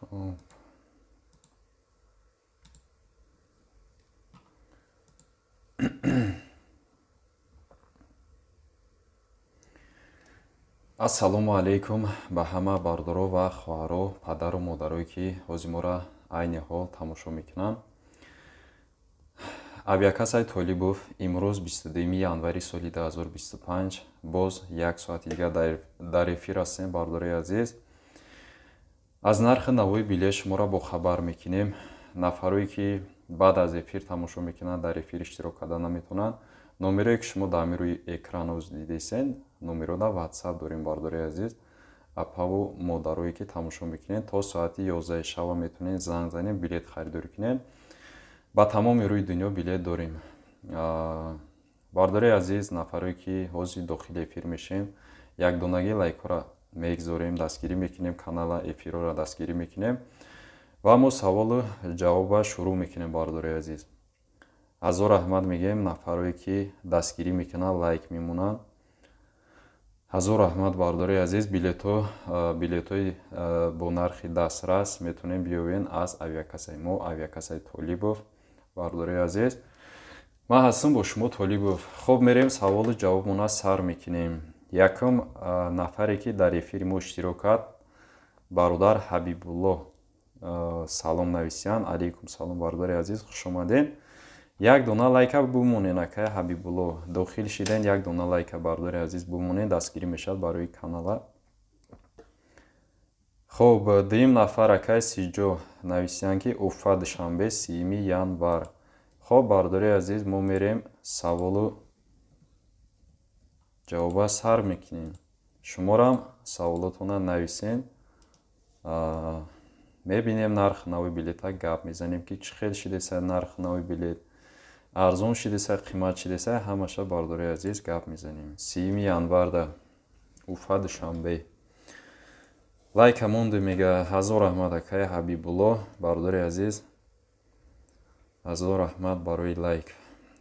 Хоб, ассалому алайкум ба ҳама бародаро ва хоҳаро, падару модарое, ки ҳози моро айни ҳол тамошо мекунанд. Авиакассаи Толибов имрӯз, 22 январи соли 2025, боз як соати дигар дар эфир ҳастем. Бародарои азиз, аз нархи навои билет шуморо бохабар мекунем. Нафарое, ки баъд аз эфир тамошо мекунанд, дар эфир иштирок карда наметавонанд. Номерое, ки шумо дар ҳамин рӯи экран ҳоз дидесен, номерода WhatsApp дорем. Бародарои азиз, апаву модарое, ки тамошо мекунед, то соати 11 шаба метавонед занг занед, билет харидорӣ кунед. Ба тамоми рӯи дунё билет дорем. Бародарои азиз, нафарое, ки ҳозир дохили эфир мешем, якдонагӣ лайкҳоро мегзорем, дастгирӣ мекунем канала, эфирҳоро дастгирӣ мекунем ва мо саволу ҷавоба шурӯъ мекунем. Бародарои азиз, ҳазор раҳмат мегӯем нафарое, ки дастгирӣ мекунанд, лайк мемонанд. Ҳазор раҳмат, бародарои азиз. Билетҳои бо нархи дастрас метавонем биёвен аз авиакассаи мо, Авиакассаи Толибов. Бародарои азиз, ман ҳастам бо шумо, Толибов. Хоб, мерем, саволу ҷавобмона сар мекунем. Якум нафаре, ки дар эфири мо иштирок кард, бародар Ҳабибулло салом нависиян. Алайкум салом, бародари азиз, хушомадед. Як дона лайка бумонен, акай Ҳабибулло. Дохил шиден, як дона лайка, бародари азиз, бумонен, дастгирӣ мешавад барои канала. Хоб, дуюм нафар, акай Сиҷо нависиян, ки Уфа, Душанбе, 30-юми январ. Хоб, бародари азиз, мо мерем, саволу ҷавоба сар мекунем. Шуморам саволотона нависен, мебинем, нархи нави билета гап мезанем, ки чӣ хел шидеса нархи нави билет, арзон шидеса, қимат шидеса, ҳамаша, бародари азиз, гап мезанем. 30-юми январда Уфа, Душанбе. Лайка монду, мега. Ҳазор раҳмат, акай Ҳабибулло. Бародари азиз, ҳазор раҳмат барои лайк.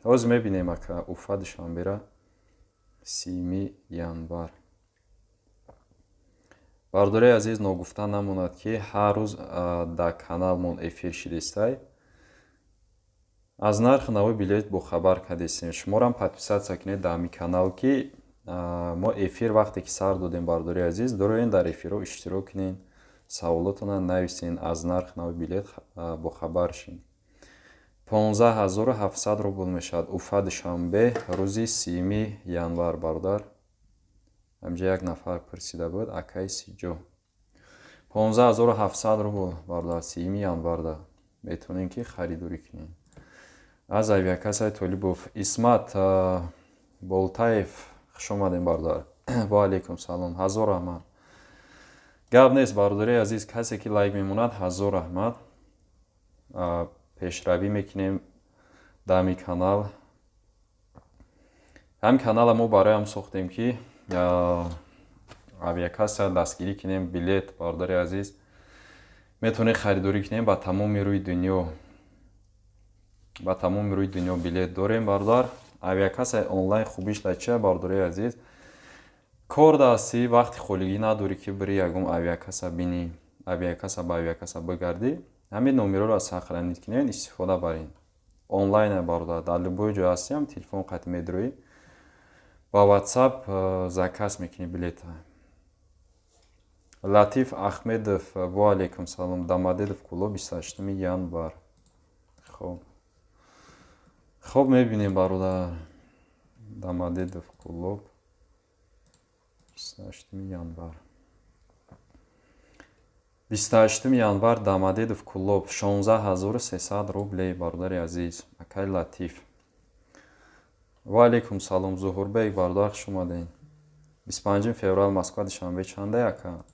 Ҳозир мебинем, ака, Уфа, Душанбера, 30-юми январ. Бародари азиз, ногуфта намонад, ки ҳар рӯз дар каналмон эфир шидестай, аз нархи нави билет бохабар кардесем. Шуморам подписаться кунед дар ҳамин канал, ки мо эфир вақте ки сар додем, бародари азиз, дороен дар эфирҳо иштирок кунед, саволотона нависен, аз нархи нави билет бохабар шин. 15 700 рубл мешавад Уфа, Душанбе, рӯзи 30-юми январ. Бародар, ҳамҷа як нафар пурсида буд, акаи Сиҷо. 15 700 рубл, бародар, 30-юми январда метавонем, ки харидорӣ кунем аз Авиакассаи Толибов. Исмат Болтаев, хушомадем, бародар. Ва алайкум салом, ҳазор раҳмат. Гап нест, бародари азиз, касе ки лайк мемонад, ҳазор раҳмат. Пешравӣ мекунем дар ҳамин канал. Ҳамин канала мо барои ҳам сохтем, ки авиакасса дастгирӣ кунем. Билет, бародари азиз, метавонед харидорӣ кунем ба тамоми рӯи дунё. Ба тамоми рӯи дунё билет дорем, бародар. Авиакассаи онлайн хубиш дар чия, бародари азиз? Кор даҳастӣ, вақти холигӣ надорӣ, ки бири ягон авиакасса бинӣ, авиакасса ба авиакасса бигардӣ. Ҳамин номерҳоро сохранить кунед, истифода баред. Онлайн, бародар, дар любой ҷой ҳастиам, телефон қати медроӣ, ба WhatsApp заказ мекунӣ билета. Латиф Ахмедов, во алайкум салом. Домодедово, Кӯлоб, 28-уми январ. Хоб, мебинем, бародар. Домодедово, Кӯлоб, 28-уми январ. 28-уми январ, Домодедово, Кӯлоб, 16 300 рублей, бародари азиз, акай Латиф. Ва алайкум салом, Зуҳурбек бародар, хуш омадед. 25-уми феврал, Москва, Душанбе чанде, ака?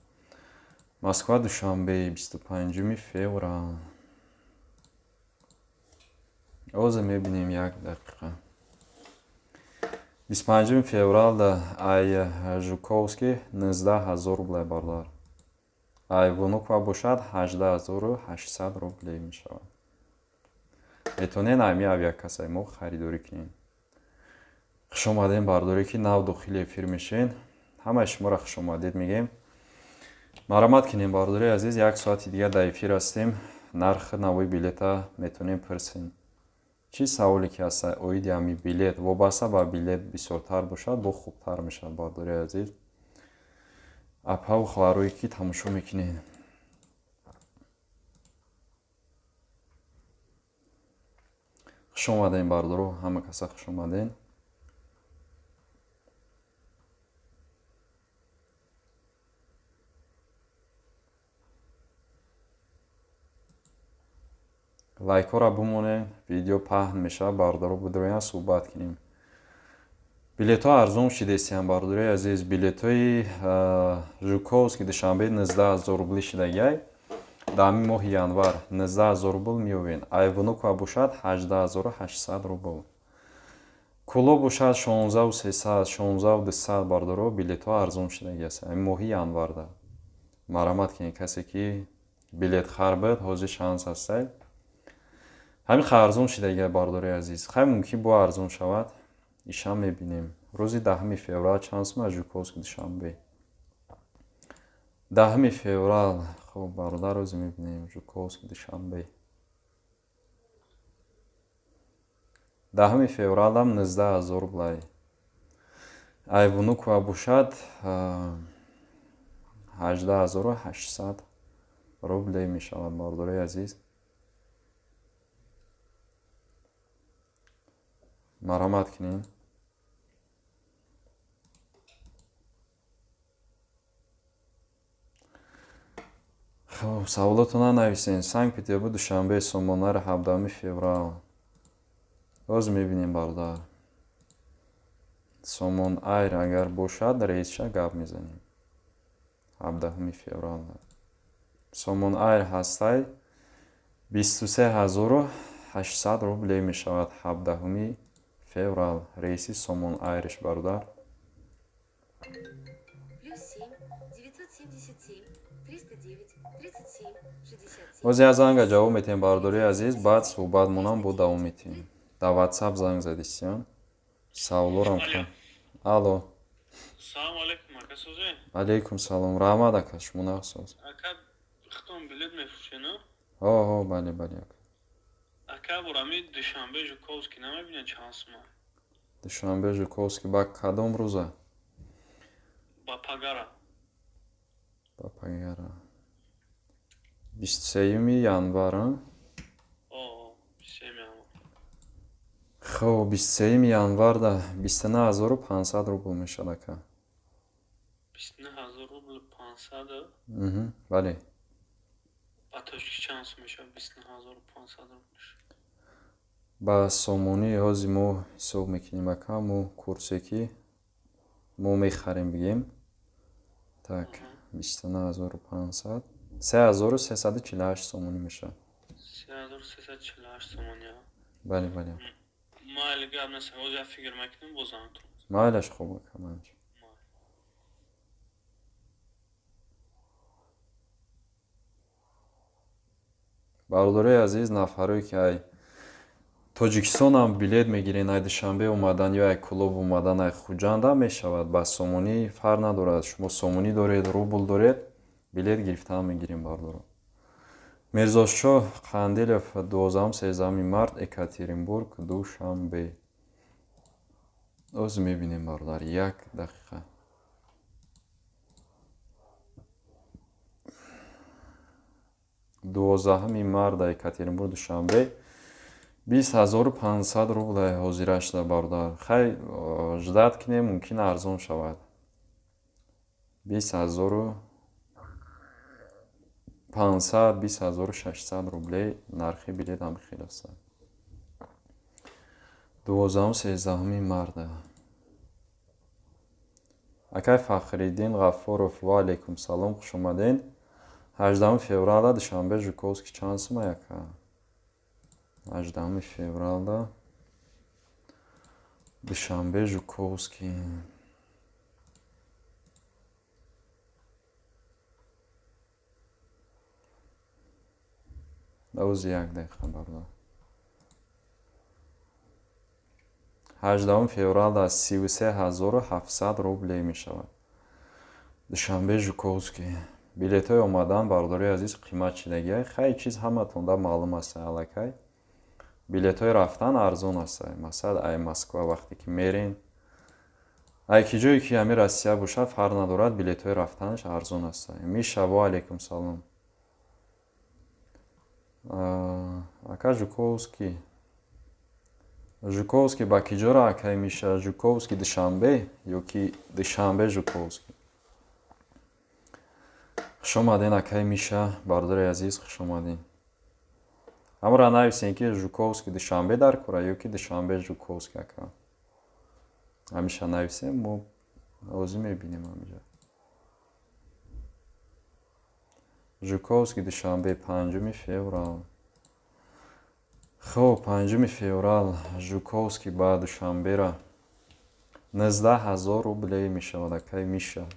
Москва, Душанбе, 25-уми феврал. Ҳозир мебинем, як дақиқа. 25-уми февралда ай Жуковский 19 000 рублей, бародар. Ай Внуково бошад, 18 800 рублей мешавад. Метавонед ами авиакассаи мо харидорӣ кунед. Хушомадем, бародаре, ки нав дохили эфир мешавед. Ҳамаи шуморо хушомадед мегӯем. Марҳамат кунем, бародари азиз, як соати дигар дар эфир ҳастем. Нархи навои билета метавонем пурсем. Чӣ саволе ки ҳаста оиди ҳами билет, вобаста ба билет бисёртар бошад, бо хубтар мешавад, бародари азиз. Апаву хоҳарое ки тамошо мекунед. Хуш омадем, бародаро, ҳама каса хуш омадем. Лайкҳоро бимонед, видео паҳн мешавад, бародаро бидроянд, суҳбат кунем. Билетҳо арзон шидестиянд, бародарои азиз. Билетҳои Жуковский Душанбе 19 000 рубли шидагиай. Дар ҳамин моҳи январ 19 000 рубл меёбед. Ай Внуково бошад 18 800 рубл. Кӯлоб бошад 16 300, 16 200, бародаро, билетҳо арзон шидаги аст ҳамин моҳи январда. Марҳамат кунед, касе ки билетхар буд, ҳозир шанс ҳастай. Ҳамин ха арзон шидаги, бародарои азиз. Хай, мумкин бо арзон шавад, ишам мебинем. Рӯзи 10 феврал чанд сум аз Жуковский Душанбе? 10 феврал, хоб, бародар, рӯзе мебинем. Жуковский Душанбе 10 февралам 19 000 рублай. Ай Внуково бошад 18 800 рубле мешавад, бародарои азиз. Марҳамат кунем. Хоб, саволотона нависен. Санкт Петербург Душанбе Сомонари 17 феврал. Боз мебинем, бародар. Сомон Айр агар бошад, рейсша гап мезанем. 17 феврал. Сомон Айр ҳастай, 23 800 рубле мешавад 17 феврал. Рейси Сомон Айриш, бародар. +7 977 309 37 67. Боз як занга ҷавоб метиҳем, бародари азиз, баъд суҳбатмонам бо давом метиҳем. Дар WhatsApp занг задистиён. Саволорам Алло. Алло. Салом алейкум, ака, созӣ? Алейкум салом. Раҳмат, ака, шумо нағз? Ака, хитон билет мефурӯшед, ну? Ҳо, ҳо, бале, бале, ака. Ака, бурами Душанбе Жуковский намебинед, чанд сума? Душанбе Жуковский ба кадом рӯза? Ба пагара. Ба пагара. 23 январ, а? О, 23 январ. Хоб, 23 январда 29 500 рубл мешавад, ака. 29 000 рубл 500? Бале. Ба тоҷикӣ чанд сум мешавад 29 500 рубл? Ба сомонӣ ҳози мо ҳисоб мекунем, ака, мо курсе ки мо мехарем, бигем. Так, 29 500, 3348 сомонӣ мешавад. 3348 сомонӣ, а? Бале, бале. Майли, гап нест, ҳозир як фикр мекунем, боз занг. Майлаш, хуб, ака, манч. Бародарои азиз, нафарое ки ай Тоҷикистонам билет мегирен, ай Душанбе омадан ё ай Кӯлоб омадан, ай Хуҷандам мешавад, ба сомонӣ фарқ надорад. Шумо сомонӣ доред, рубл доред, билет гирифтан мегирем, бародаро. Мирзошоҳ Қандилов, 12-13 март, Екатеринбург Душанбе. Оз мебинем, бародар, як дақиқа. 12 марта Екатеринбург Душанбе 20 500 рубла ҳозира шуда, бародар. Хай, ждать кунем, мумкин арзон шавад. 20 500, 20 600 рублей нархи билет ҳам хел аст. 12-13 марта. Акай Фахриддин Ғаффоров, ва алейкум салом, хуш омадед. 18 февралда Душанбе Жуковский чанд сума, ака? 18 февралда Душанбе Жуковский давози як дақиқа, бародар. 18 февралда 33 700 рубле мешавад Душанбе Жуковский. Билетҳои омадан, бародарои азиз, қимат шидагиай. Хай, чиз ҳаматонда маълум аст аллакай. Билетҳои рафтан арзон аст. Масалан, ай Москва вақте ки мерен, ай ки ҷое ки ҳами Россия бошад, фарқ надорад, билетҳои рафтанаш арзон аст. Миша, ва алейкум салом. Ака, Жуковский. Жуковский ба киҷора, акай Миша? Жуковский Душанбе ё ки Душанбе Жуковский? Хуш омаден, акай Миша, бародари азиз, хуш омаден. Ҳамора нависен, ки Жуковский Душанбе дар кора ё ки Душанбе Жуковский, ака. Ҳамиша нависем, мо ҳозир мебинем ҳамиҷа. Жуковский Душанбе, 5 феврал. Хоб, 5 феврал Жуковский ба Душанбера 19 000 рублей мешавад, акай Миша.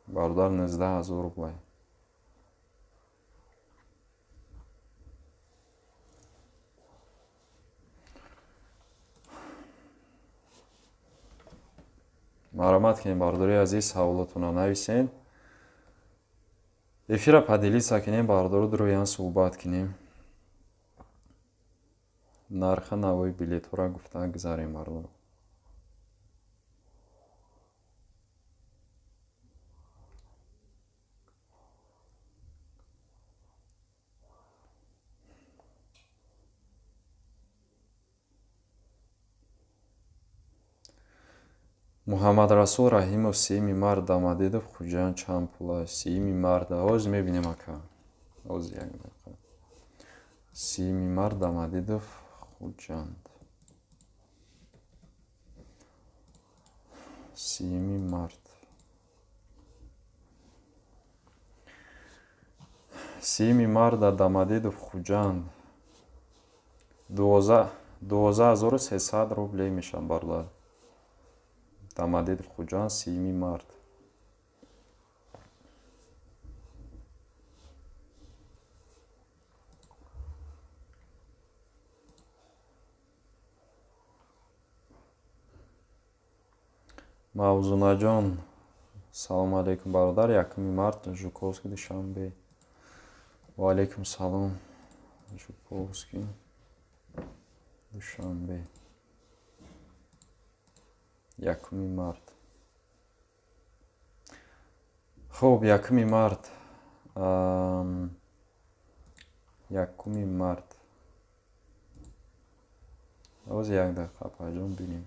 Бародар, 19 000 рублей. Марҳамат кунед, бародарои азиз, саволотонро нависед. Эфира поделиться кунем, бародаро, дуроян суҳбат кунем. Нархи навои билетҳоро гуфта гузарем, бародаро. Муҳаммадрасул Раҳимов, 30 март Домодедово Хуҷанд чанд пул аст? 30 марта ҳозир мебинем, ака. Ҳозир, як дақиқа. 30 март Домодедово Хуҷанд. 30 март. 30 марта Домодедово Хуҷанд 12 300 рублей мешавад, бародар. Домодедово Хуҷанд, 30 март. Мавзунаҷон, салому алейкум, бародар. 1 март Жуковский Душанбе. Ва алейкум салом. Жуковский Душанбе. 1 март. Хуб, 1 март. 1 март. Ҳозир, як дақиқа, апаҷон, бинем.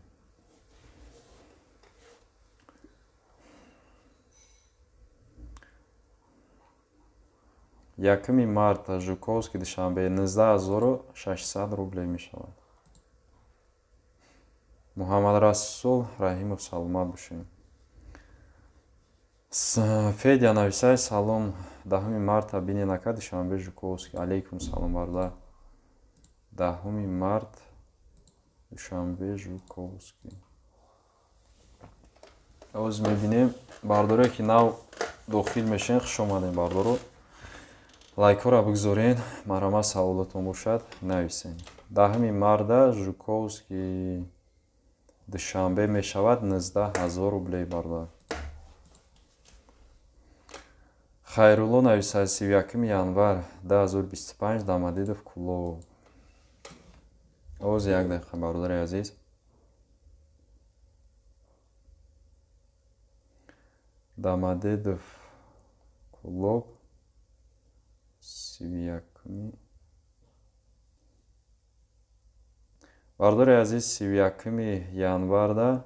1 март Жуковский Душанбе 19 600 рублей мешавад. Муҳаммадрасул Раҳимов, саломат бошед. Федя нависай, салом, 10 марта бинен, ака, Душанбе Жуковский. Алейкум салом, бародар. 10 март Душанбе Жуковский. Ҳозир мебинем. Бародарое ки нав дохил мешавед, хуш омадем, бародаро. Лайкҳоро бигзорен, марҳамат, саволотон бошад, нависен. 10 марта Жуковский Душанбе мешавад 19 000 рублей, бародар. Хайрулло нависад, 31 январ 2025 Домодедово Кӯлоб. Ҳозир, як дақиқа, бародари азиз. Домодедово Кӯлоб 31-ми. Бародари азиз, 31 январда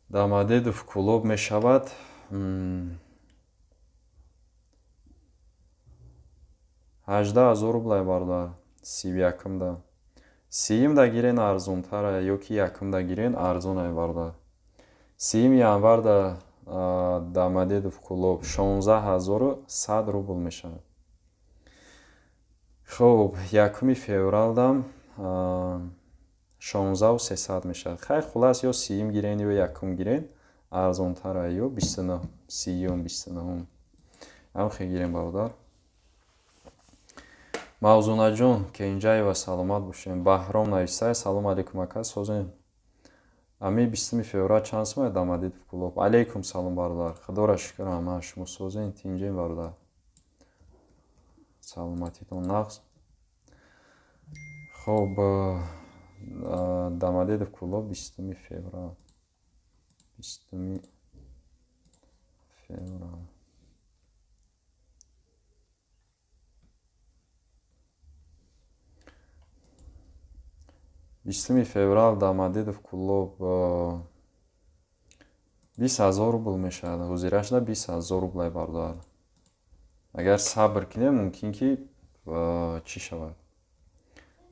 Домодедово Кӯлоб мешавад 18 000 рублей, бародар, 31-да. 30-да гирен, арзонтара, ё ки 1-да гирен, арзонае, бародар. 30 январда Домодедово Кӯлоб 16 100 рубл мешавад. Хуб, 1 февралдам 16 300 мешавад. Хай, хулас, ё 30-м гирен, ё 1-м гирен, арзонтара, ё 29, 30-ум, 29-ум. Ҳамхе гирем, бародар. Мавзунаҷон Кенҷаева, саломат бошем. Баҳром нависай, салом алейкум, ака, созем. Ами 20 феврал чанд сум Домодедово Кӯлоб? Алейкум салом, бародар. Худоро шукр, ҳама шумо созен, тинҷен, бародар. Саломатитон нағз. Хоб, Домодедово Кӯлоб 20 феврал. 20 феврал. 20 феврал Домодедово Кӯлоб 20 000 рубл мешавад. Ҳозирашда 20 000 рублай, бародар. Агар сабр кунем, мумкин ки чӣ шавад?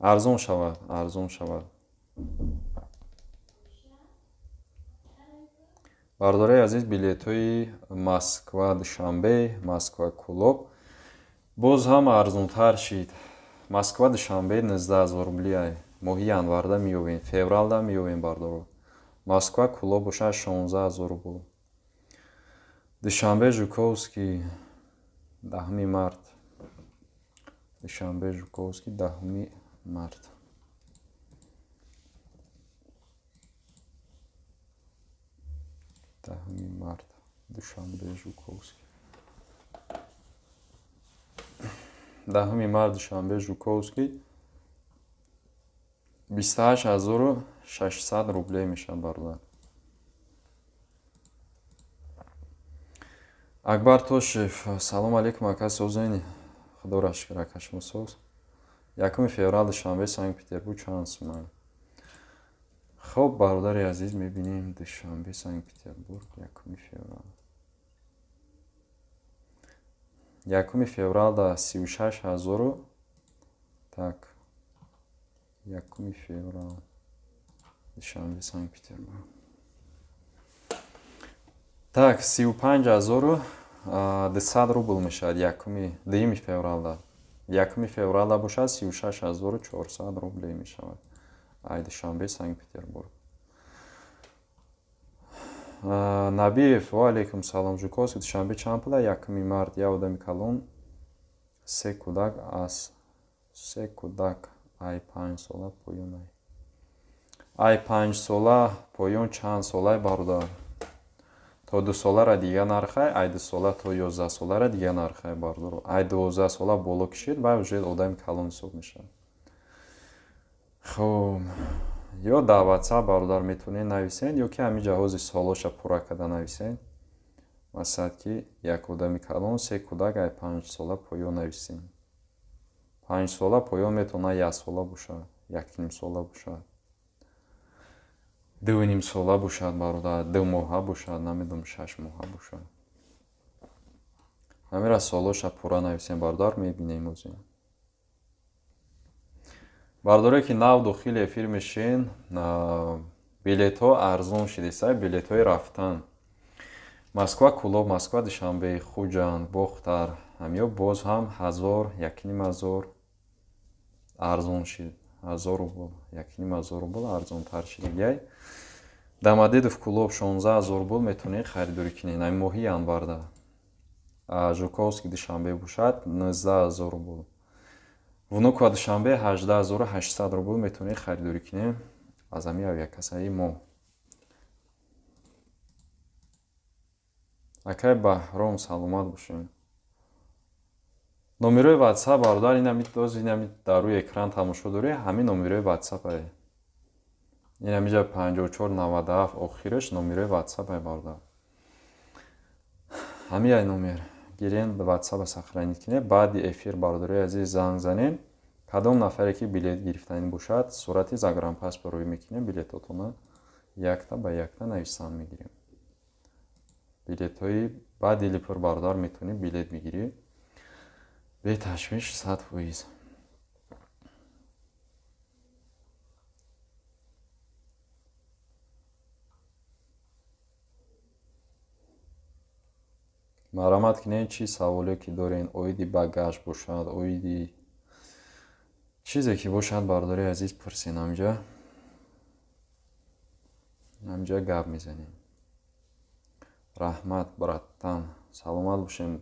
Арзон шавад, арзон шавад. Бародарои азиз, билетҳои Москва Душанбе, Москва Кӯлоб боз ҳам арзонтар шид. Москва Душанбе 19 000 рубли ай. Моҳи январда меёвем, февралда меёвем, бародаро. Москва Кӯлоб бошад 16 000 рубл. Душанбе Жуковский 10 март. Душанбе Жуковский 10 март. 10 март. Душанбе Жуковский. 10 март Душанбе Жуковский 28 600 рублей мешавад, бародар. Акбар Тошев, салом алейкум, ака, созени? Худоро шукр, ака, шумо соз. 1 феврал Душанбе Санкт Петербург чанд сумай? Хоб, бародари азиз, мебинем Душанбе Санкт Петербург 1 феврал. 1 февралда 36 000. Так, 1 феврал Душанбе Санкт Петербург. Так, 35 200 рубл мешавад якуми 2 февралда. 1 февралда бошад 36 400 рублей мешавад. Ай Душанбе Санкт Петербург. Набиев, ва алейкум салом. Жуковский Душанбе чанд пула? 1 март, як одами калон, се кӯдак, аз се кӯдак ай 5 сола поён ай. Ай 5 сола поён чанд солай, бародар? То 2 солара дига нархай, ай 2 сола то 11 солара дига нархай, бародаро. Ай 12 сола боло кишид, вай уже одами калон ҳисоб мешавад. Хоб, ё дар WhatsApp, бародар, метавонед нависед, ё ки ҳамин ҷаҳози солоша пурра карда нависед. Масалан ки як одами калон, се кӯдак ай 5 сола поён нависем. 5 сола поён метавонад 1 сола бошад, 1,5 сола бошад, 2,5 сола бошад, бародар, 2 моҳа бошад, намедонам, 6 моҳа бошад. Ҳамира солоша пурра нависем, бародар, мебинем озем. Бародарое ки нав дохили эфир мешин, билетҳо арзон шидисай, билетҳои рафтан. Москва Кӯлоб, Москва Душанбе, Хуҷанд, Бохтар, ҳамиё боз ҳам 1000, 1500 арзон шид. 1000 рубл, 1500 рубл арзонтар шидигай. Домодедово Кӯлоб 16 000 рубл метавонед харидорӣ кунед ҳамин моҳи январда. Жуковский Душанбе бошад 19 000 рубл. Внуково Душанбе 18 800 рубл метавонед харидорӣ кунед аз ҳамин авиакассаи мо. Акай Баҳром, саломат бошед. Номерои WhatsApp, бародар, инами доз инами дар рӯи экран тамошо дорӣ, ҳамин номерои WhatsApp ай. Ин ҳамиҷа 5497 охираш номерои WhatsApp ай, бародар. Ҳамин ай номер. Гирен, WhatsApp сохранить кунед. Баъди эфир, бародарои азиз, занг занед. Кадом нафаре ки билет гирифтанӣ бошад, сурати загранпаспорт рӯй мекунем, билетотона якта ба якта нависан мегирем. Билетҳои ба дили пур, бародар, метавонӣ билет бигирӣ. Беташвиш, 100%. Марҳамат кунед, чӣ саволе ки дорен, оиди багаж бошад, оиди чизе ки бошад, бародари азиз, пурсен ҳамҷа. Ҳамҷа гап мезанем. Раҳмат, братан, саломат бошем,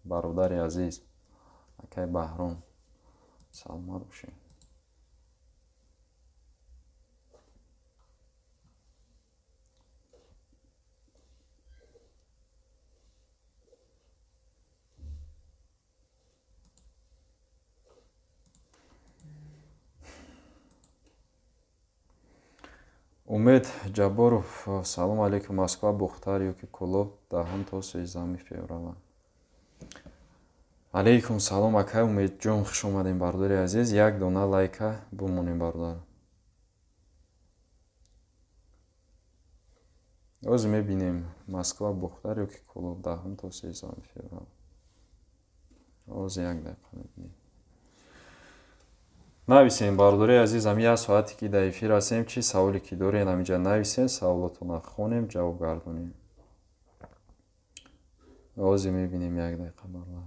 бародари азиз, акай Баҳром, саломат бошем. Умед Ҷабборов, салом алейкум. Москва, Бохтар ё ки Кӯлоб, 10 то 13 феврала. Алейкум салом, акай Умедҷон, хуш омадем, бародари азиз. Як дона лайка бумонем, бародар. Ҳозир мебинем, Москва, Бохтар ё ки Кӯлоб, 10 то 13 феврал. Ҳозир як дақиқа мебинем. Нависем, бародари азиз, ҳами як соате ки дар эфир ҳастем, чӣ саволе ки дорен, ҳаминҷа нависен, саволотонро хонем, ҷавоб гардонем. Ҳозир мебинем, як дақиқа, бародар.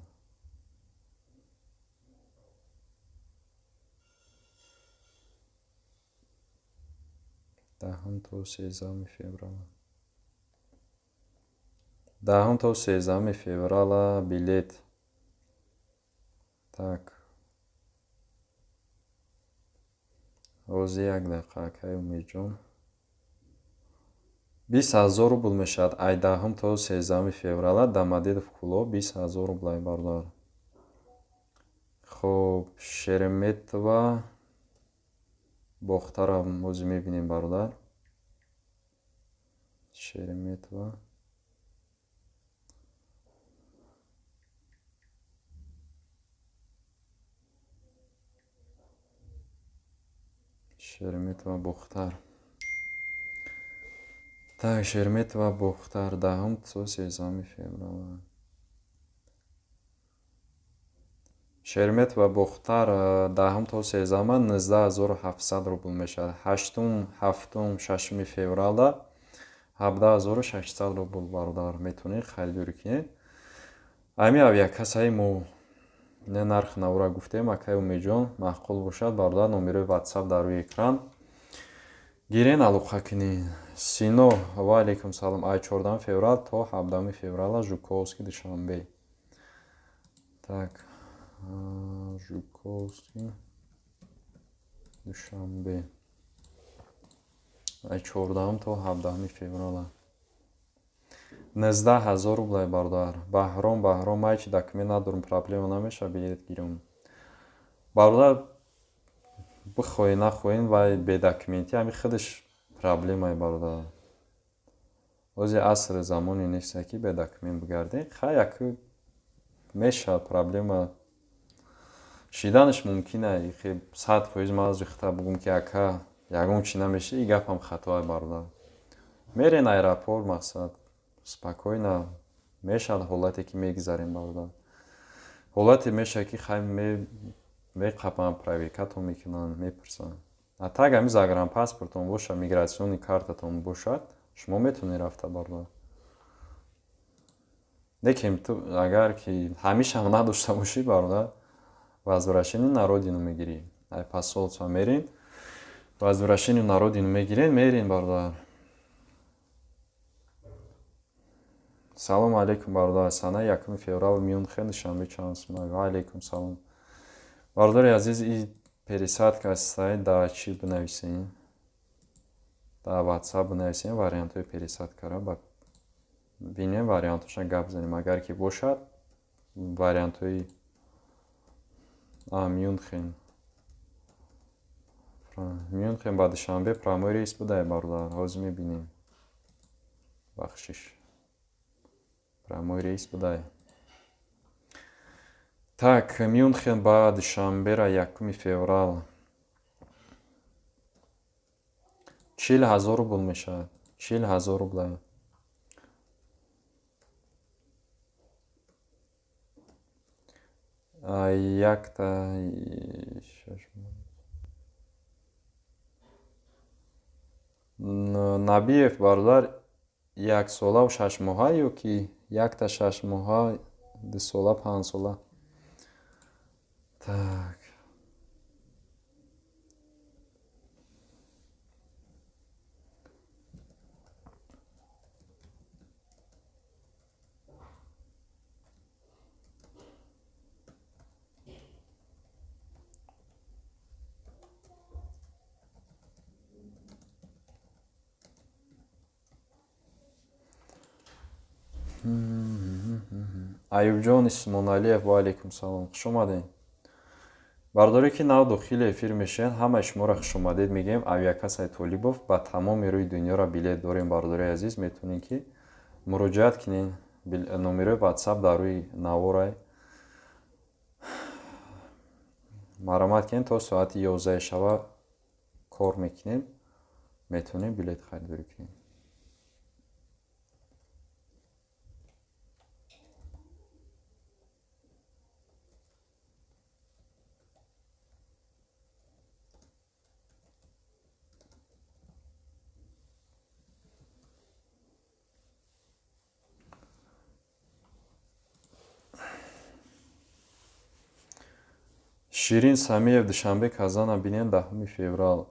10 то 13 феврал. 10 то 13 феврала билет. Так. Ҳозир як дақиқа, акай Умедҷон. 20 000 рубл мешавад. Ай 10 то 13 феврала Домодедово, Кӯлоб, 20 000 рублай, бародар. Хоб, Шереметьево, Бохтара ҳозир мебинем, бародар. Шереметьево. Шереметьево, Бохтар. Так, Шереметьево, Бохтар, 10 то 13 феврала. Шереметьево, Бохтар, 10 то 13 19 700 рубл мешавад. Ҳаштум, ҳафтум, шашуми февралда 17 600 рубл, бародар, метавонед харидорӣ кунед. Ҳамин авиакассаи мо не нарх навора гуфтем, акай Умедҷон, маъқул бошад, бародар, номерои ватсап дар рӯи экран гирен, алоқа кунед. Сино, ва алейкум салом. Ай 14 феврал то 17 феврала Жуковский, Душанбе. Так, Жуковский, Душанбе. Ай 14 то 17 феврала. 19 000 рублай, бародар. Баҳром, Баҳром, ман ҳеҷ документ надорам, проблема намешавад билет гирам? Бародар, бихоҳӣ нахоҳӣ, вай бедокументӣ ҳами худаш проблемае, бародар. Ҳозир асри замоне неста, ки бедокумент бигардӣ. Хай, яку мешавад, проблема шиданаш мумкин ай. 100% ман зихта бугум, ки ака, ягон чи намеши, и гапам хатоай, бародар. Мерен аэропорт, мақсад, спокойно мешавад ҳолате, ки мегзарем, бародар. Ҳолате мешавад, ки хай меқапанд, проверкатон мекунанд, мепурсанд. А так ҳами загранпаспортон бошад, миграционный картатон бошад, шумо метавонед рафта, бародар. Лекин ту агар ки ҳамишам надошта бошӣ, бародар, возвращение на родину мегирӣ. Ай посольство мерин, возвращение на родину мегирен, мерин, бародар. Салом алейкум, бародар. Санаи 1 феврал Мюнхен, Душанбе чанд сум? Ва алейкум салом. Бародари азиз, и пересадка астай, да чӣ бинависем? Дар WhatsApp бинависем вариантҳои пересадкаро, ба бинем, вариантҳоша гап занем. Агар ки бошад вариантҳои Мюнхен. Мюнхен ба Душанбе прямой рейс будай, бародар. Ҳозир мебинем. Бахшиш. Прямой рейс будай. Так, Мюнхен ба Душанбера 1 феврал. 40 000 рубл мешавад. 40 000 рубла. Якта Набиев, бародар, яксолаву 6 моҳа ё ки якта 6 моҳа, 2 сола, 5 сола? Так. Аюбҷон Исмоналиев, ва алейкум салом, хуш омадем. Бардоре ки нав дохили эфир мешавед, ҳамаи шуморо хушомадед мегӯем. Авиакассаи Толибов ба тамоми рӯи дунёро билет дорем. Бардори азиз, метавонед ки муроҷиат кунед, номерои WhatsApp дар рӯи наворай. Маромад кунед, то соати 11 шава кор мекунем, метавонем билет харидорӣ кунем. Ширин Самиев, Душанбе Казана бинем 10 феврал.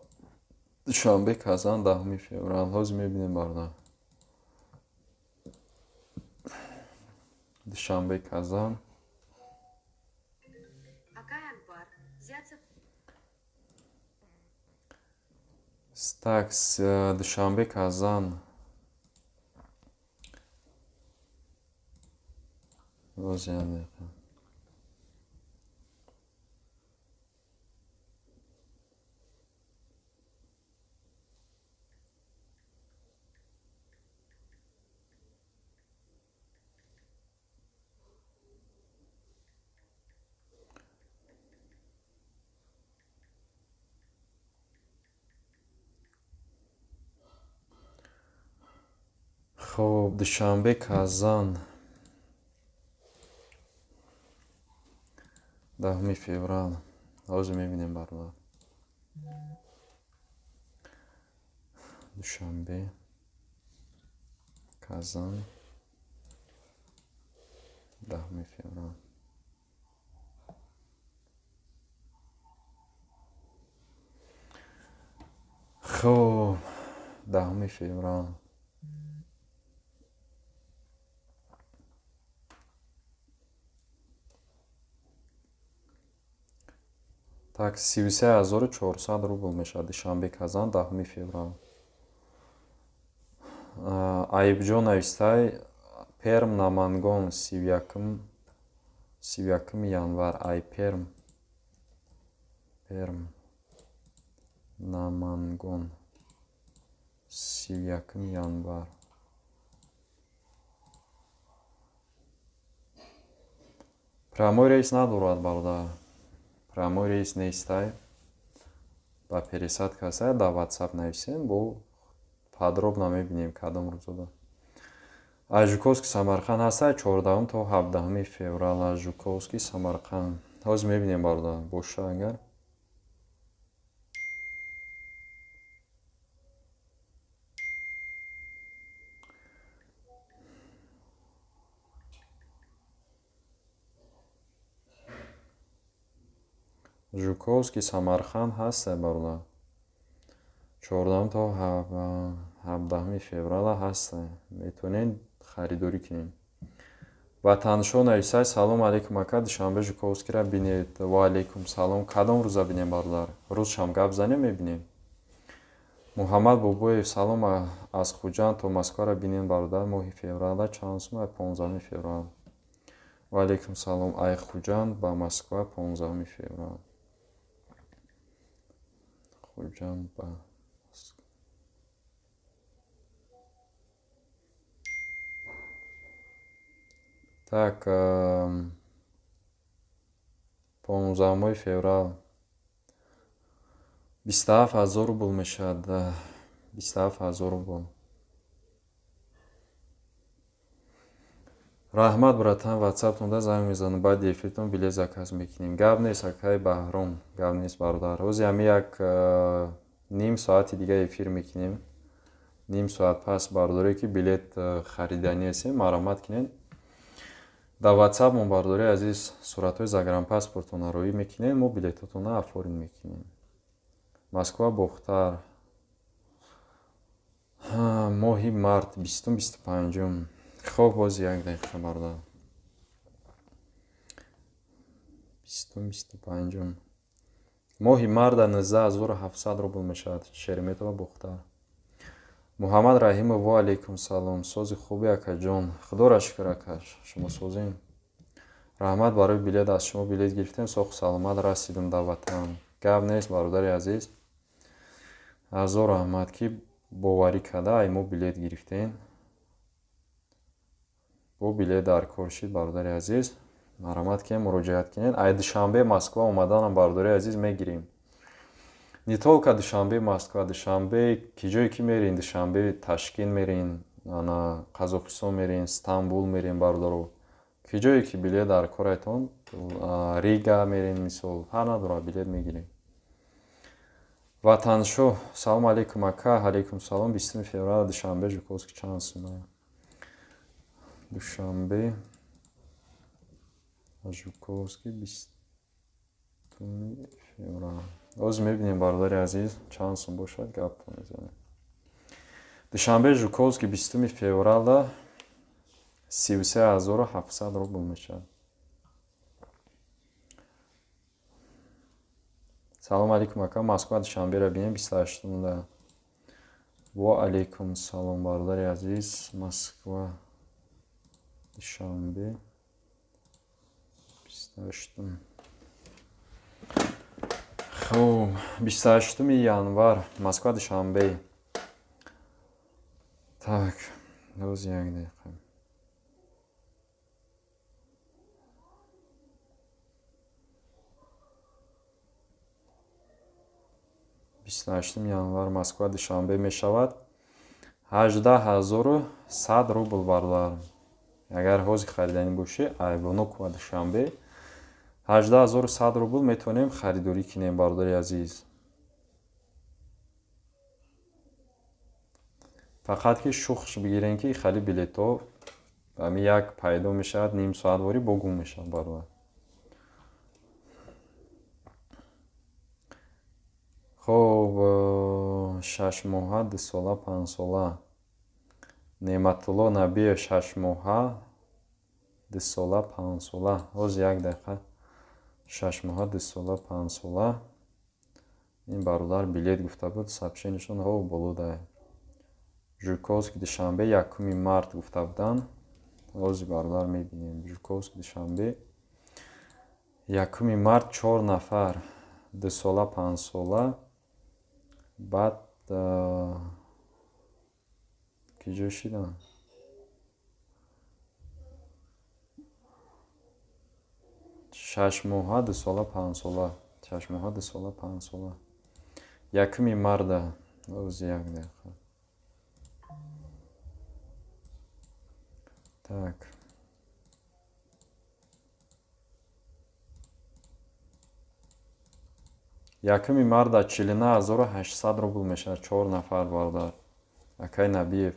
Душанбе Казан 10 феврал. Ҳозир мебинем, бародар. Душанбе Казан. Стакс Душанбе Казан. Ҳозир як дақиқа. Хоб, Душанбе Казан 10 феврал. Ҳозир мебинем, бародар. Душанбе Казан 10 феврал. Хоб, 10 феврал. Так, 33 400 рубл мешавад Душанбе Казан 10 феврал. Аибҷон навистай, Перм Намангон 31 январ. Ай Перм. Перм Намангон 31 январ. Прямой рейс надорад, бародар. Прямой рейс нестай. Ба пересадка ҳастай, дар WhatsApp нависем, бо подробно мебинем кадом рӯзода. Аз Жуковский Самарқанд ҳастай 14 то 17 феврал. Аз Жуковский Самарқанд. Ҳозир мебинем, бародар, боша агар. Жуковский Самарқанд ҳастай, бародар. 14 то 17 феврала ҳастай. Метавонед харидорӣ кунед. Ватаншо нависай, салом алейкум ака, Душанбе Жуковскийра бинед. Ва алейкум салом. Кадом рӯза бинем, бародар? Рӯзшам гап занем, мебинем. Муҳаммад Бобоев, салом аз Хуҷанд то Москвара бинем, бародар, моҳи февралда чанд сум? 15 феврал. Ва алейкум салом. Ай Хуҷанд ба Москва 15 феврал. Хуҷанд ба Москва. Так, 15 феврал 27 000 рубл мешавад. 27 000 рубл. Раҳмат, братан, ватсаптонда занг мезанам, баъди эфиртон билет заказ мекунем. Гап нест, акай Баҳром, гап нест, бародар. Ҳозир ҳами як ним соати дига эфир мекунем. Ним соат пас, бародаре ки билет хариданӣ ҳастем, маромат кунед. Дар ватсапмон, бародари азиз, суратҳои загранпаспортонро роӣ мекунем, мо билетотонро оформить мекунем. Москва Бохтар моҳи март 20, 25. Хоб, боз як дақиқа, бародар. 20, 25 моҳи марта 19 700 рубл мешавад Шереметьево Бохтар. Муҳаммад Раҳимов, ва алейкум салом. Сози хуби, акаҷон? Худоро шукр, ака, шумо созем. Раҳмат барои билет, аз шумо билет гирифтем, соҳу саломат расидем дар ватан. Гап нест, бародари азиз, ҳазор раҳмат, ки боварӣ карда ай мо билет гирифтем. Бо билет дар кор шид, бародари азиз, марҳамат кунед, муроҷиат кунед. Ай Душанбе Москва омаданам, бародари азиз, мегирем. Не только Душанбе Москва, Душанбе ки ҷое ки мерин, Душанбе Ташкент мерин, ана Қазоқистон мерин, Стамбул мерин, бародаро, ки ҷое ки билет дар корайтон, Рига мерин, мисол, ҳар надорад, билет мегирем. Ватаншоҳ, салом алейкум, ака. Алейкум салом. 20 феврал Душанбе Жуковский чанд сума? Душанбе Жуковский, 20 феврал. Ҳозир мебинем, бародари азиз, чанд сум бошад, гап мезанем. Душанбе Жуковский 20 февралда 33 700 рубл мешавад. Салом алейкум, ака, Москва Душанберо бинем 28-да. Во алейкум салом, бародари азиз. Москва Душанбе 28-ум. Хуб, 28 январ Москва Душанбе. Так, ҳозир, як дақиқа. 28 январ Москва Душанбе мешавад 18 100 рубл, бародар. Агар ҳозир хариданӣ бошӣ, ай Внуково Душанбе 18 100 рубл метавонем харидорӣ кунем, бародари азиз. Фақат ки шухш бигирем, ки хали билетҳо ҳами як пайдо мешавад, ним соат ворӣ бо гум мешавад, бародар. Хуб, 6 моҳа, 2 сола, 5 сола. Неъматулло Набиев, 6 моҳа, 2 сола, 5 сола. Ҳозир, як дақиқа. 6 моҳа, 2 сола, 5 сола. Ин бародар билет гуфта буд, сообщение шон ҳо боло дай. Жуковский Душанбе 1 март гуфта буданд. Ҳозир, бародар, мебинем. Жуковский Душанбе 1 март, чор нафар, 2 сола, 5 сола. Баъд ки ҷо шидам? 6 моҳа, 2 сола, 5 сола. 6 моҳа, 2 сола, 5 сола. 1 марда. Ҳозир, як дақиқа. Так. 1 марда 49 800 рубл мешавад, чор нафар, бародар. Акай Набиев.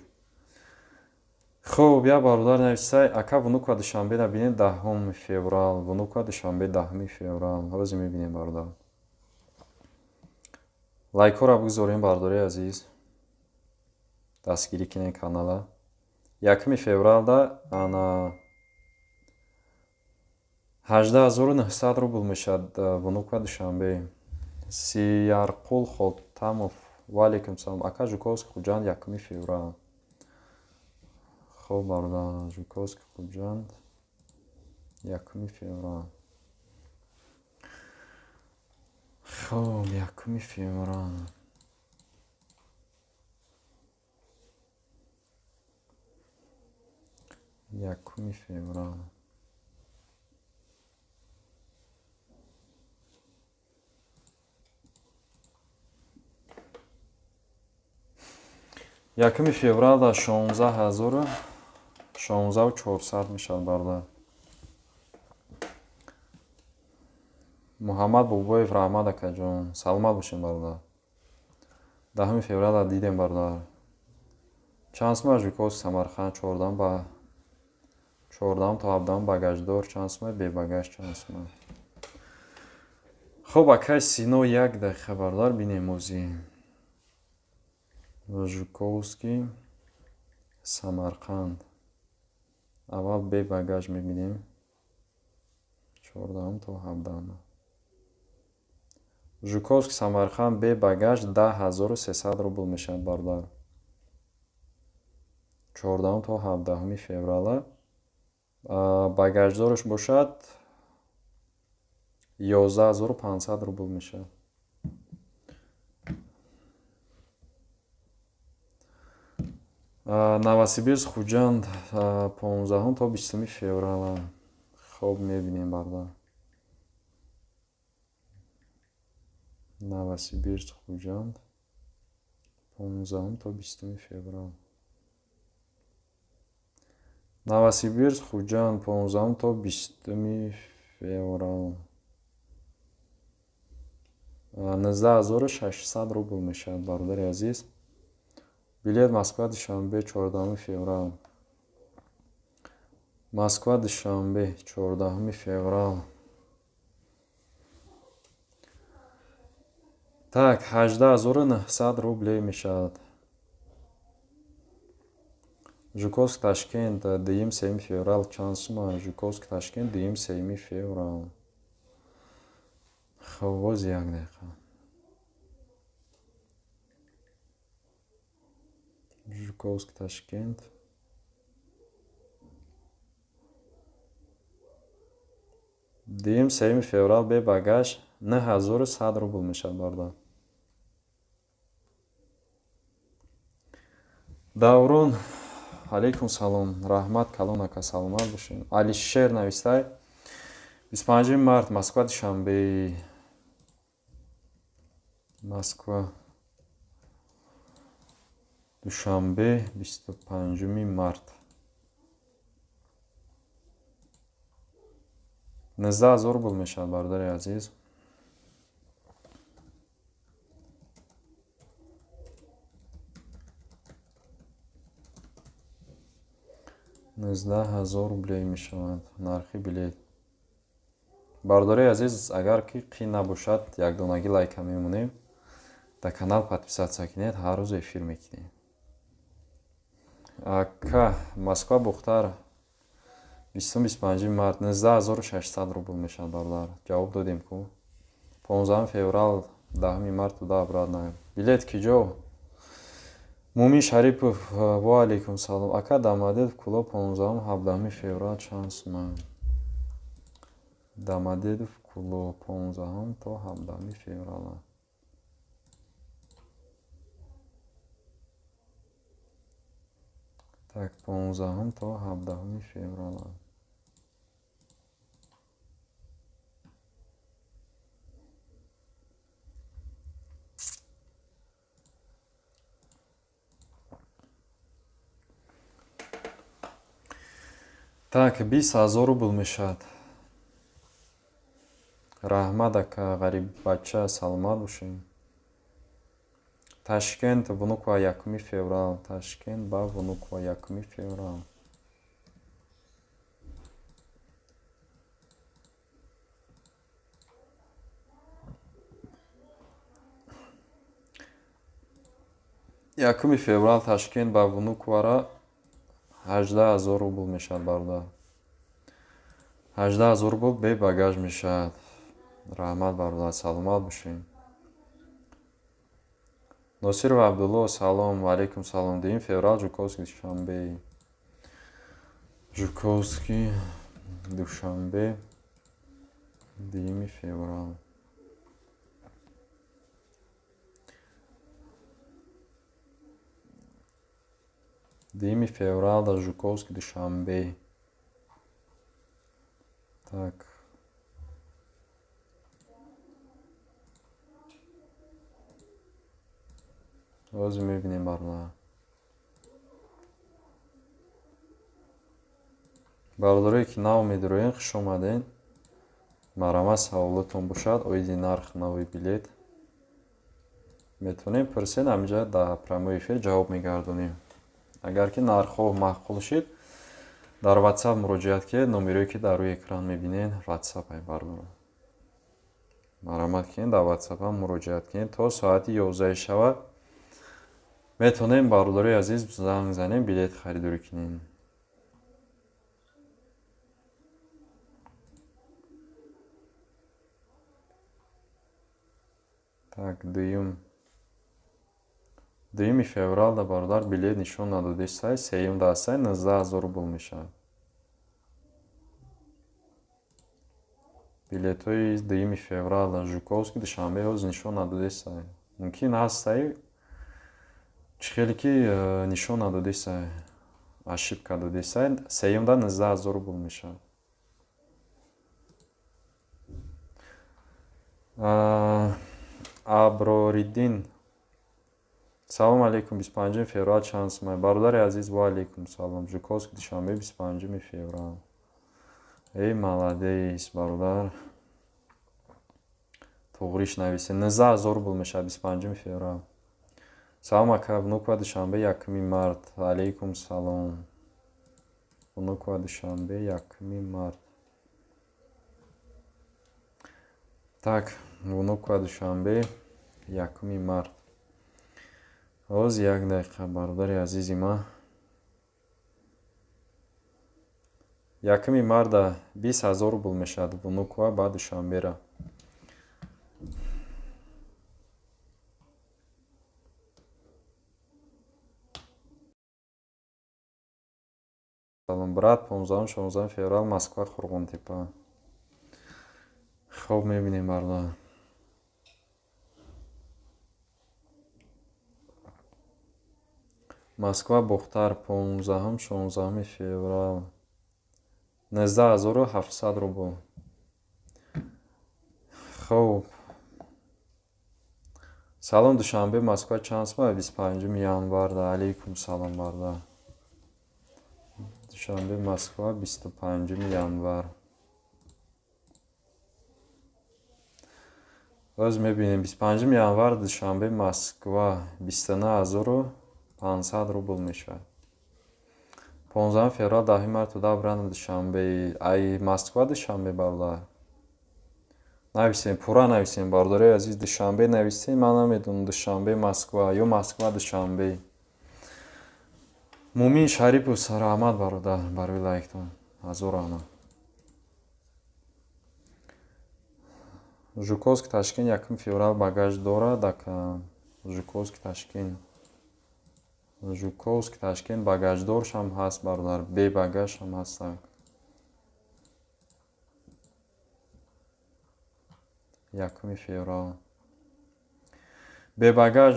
Хуб, як бародар нависай, ака, Внуково Душанбе бинед 10 феврал. Внуково Душанбе 10 феврал. Ҳозир мебинем, бародар. Лайкҳоро бигзорем, бародари азиз. Дастгирӣ кунед канала. 1 февралда ана 18 900 рубл мешавад Внуково Душанбе. Сиярқул Хотамов, ва алейкум салом. Ака, Жуковский Хуҷанд 1 феврал. Хуб, бародар, Жуковский Хуҷанд 1 феврал. Хуб, 1 феврал. 1 феврал. 1 февралда 16 000, 16 400 мешавад, бародар. Муҳаммад Бобоев, раҳмат, акаҷон, саломат бошем, бародар. 10 февралда дидем, бародар. Чанд сума Жуковский Самарқанд 14 ба 14 то 17 багаждор чанд сума, бебагаж чанд сума? Хуб, акай Сино, як дақиқа, бародар, бинем озӣ. Жуковский Самарқанд. Аввал бебагаж мебинем. 14 то 17. Жуковский Самарқанд бебагаж 10 300 рубл мешавад, бародар. 14 то 17 феврала. Багаждораш бошад 11 500 рубл мешавад. Новосибирск, Хуҷанд, 15 то 20 феврала. Хоб, мебинем, бародар. Новосибирск, Хуҷанд, 15 то 20 феврал. Новосибирск, Хуҷанд, 15 то 20 феврал, 19 600 рубл мешавад, бародари азиз. Билет Москва, Душанбе, 14 феврал. Москва, Душанбе, 14 феврал. Так, 18 900 рублей мешавад. Жуковск, Ташкент, 2, 3 феврал чанд сума? Жуковск, Ташкент, 2, 3 феврал. Хоб, боз як дақиқа. Жуковск, Ташкент, 2, 3 феврал, бе багаж 9100 рубл мешавад, бародар. Даврон, алейкум салом, раҳмат калон, ака, саломат бошед. Алишер навистай: 25 март, Москва, Душанбе. Москва, Душанбе, 25 март, 19 000 рубл мешавад, бародари азиз. 19 000 рублей мешавад нархи билет. Бародари азиз, агар ки қин набошад, якдонагӣ лайка мемонем, дар канал подписаться кунед, ҳар рӯз эфир мекунем. Ака, Москва, Бохтар, 25 март, 19 600 рубл мешавад, бародар. Ҷавоб додем ку. 15 феврал, 10 март туда обратно билет ки ҷо? Мумин Шарипов, ва алейкум салом, ака. Домодедово, Кӯлоб, 15, 17 феврал чанд сума? Домодедово, Кӯлоб, 15 то 17 феврала. Так, 15 то 17 феврала. Так, 20 000 рубл мешавад. Раҳмат, ака Ғариббача, саломат бошед. Ташкент, Внуково, 1 феврал. Ташкент ба Внуково, 1 феврал. 1 феврал, Ташкент ба Внуковара 18 000 рубл мешавад, бародар. 18 000 рубл бе багаж мешавад. Раҳмат, бародар, саломат бошед. Носиров Абдулло, салом, алейкум салом. 2 феврал, Жуковский, Душанбе. Жуковский, Душанбе, 2 феврал. 2 феврал дар Жуковский, Душанбе. Так, ҳозир мебинем, бародар. Бародарое ки нав медуроен, хуш омаден. Марҳамат, саволотон бошад оиди нарх нави билет, метавонем пурсед, ҳаминҷа дар прямой эфир ҷавоб мегардонем. Агар ки нархҳо маъқул шид, дар Ватсап муроҷиат кунед. Номерое ки дар рӯи экран мебинед, Ватсап ай, бародарон. Марҳамат кунед, дар Ватсапам муроҷиат кунед. То соати 11 шава метавонем, бародарои азиз, занг занем, билет харидорӣ кунем. Так, 2 феврал да, бародар, билет нишон надодистай, сеюм да ҳастай, 19 000 рубл мешавад. Билетҳои 2 феврал Жуковский Душанбе ҳоз нишон надодесай. Мумкин ҳастай, чӣ хеле ки нишон надодесай, ошибка додесай. Сеюмда 19 000 рубл мешавад. Аброриддин, салом алейкум, 25 феврал чанд сумай? Бародари азиз, ва алейкум салом. Жуковский Душанбе 25 феврал. Эй, молодец, бародар. Туғриш нависе. 19 000 рубл мешавад 25 феврал. Салом, ака, Внуково Душанбе 1 март. Алейкум салом. Внуково Душанбе 1 март. Так, Внуково Душанбе 1 март. Ҳоз як дақиқа, бародари азизи ман. 1 марта 20 000 рубл мешавад Внуково ба Душанбера. Салом, брат, 15-16 феврал Москва Қурғонтепа. Хоб, мебинем, бародар. Москва Бохтар 15-16 феврал 19 700 рубл. Хоб. Салом, Душанбе Москва чанд сум? 25 январда. Алейкум салом, бародар. Душанбе Москва 25 январ. Боз мебинем 25 январ Душанбе Москва 29 500 рубл мешавад. 15 феврал 10 март туда обратно Душанбе. Ай Москва Душанбе, бародар. Нависем, пурра нависем, бародарои азиз, Душанбе нависем, ман намедонам Душанбе Москва ё Москва Душанбе. Мумин Шарипов, раҳмат, бародар, барои лайктон. Ҳазор раҳмат. Жуковский Ташкент 1 феврал багаж дорад, ака. Жуковский Ташкент. Жуковский Ташкент багаждоршам ҳаст, бародар, бебагажшам ҳаст. 1 феврал. Бебагаж